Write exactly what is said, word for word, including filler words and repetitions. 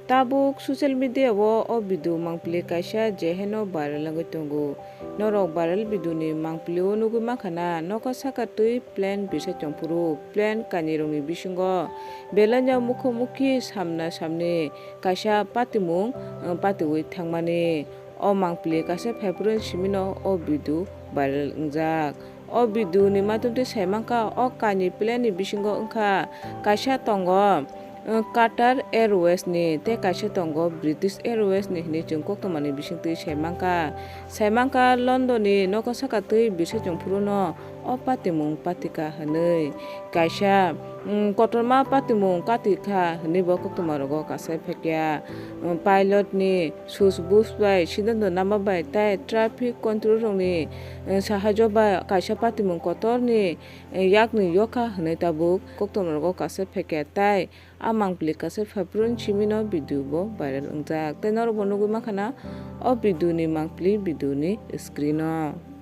Tabuk social media o o video mangpili kaisa je heno viral wngwi tongo. Norok viral video ni mangpili o nugwi mankha na, nokha saka twi plane birsa chongphuru, plane kainwi rokni bisingo belai no mukho mukhi samna samni kaisa patimung, eh, patiwi thangmani. O mangpili kaisa February simi no o video viral wngjak. O video ni matung twi sai mankha, o kainwi plane ni bisingo wngkha kaisa tongo, eh, Qatar Airways ni tei kaisa tongo British Airways ni hinwi chwng koktwma ni bising twi sai mankha. Sai mankha London ni nokha saka twi birsa chongphuru no o patimung patika hinwi kaisa, mm, kotorma patimung katikha hinwi bo koktwma rogo kasai phekya. Mm, pilot ni sus bus bai siddhanto nama bai tei traffic control rokni, eh, sahajyo bai kaisa patimung kotorni, eh, yakni yokha hinwi tabuk koktwma rogo kasai phekya tei a mangpili kaisa February simi no video bo viral wngjak tei norok bo nugwi mankha na o video ni mangpili video ni screen o.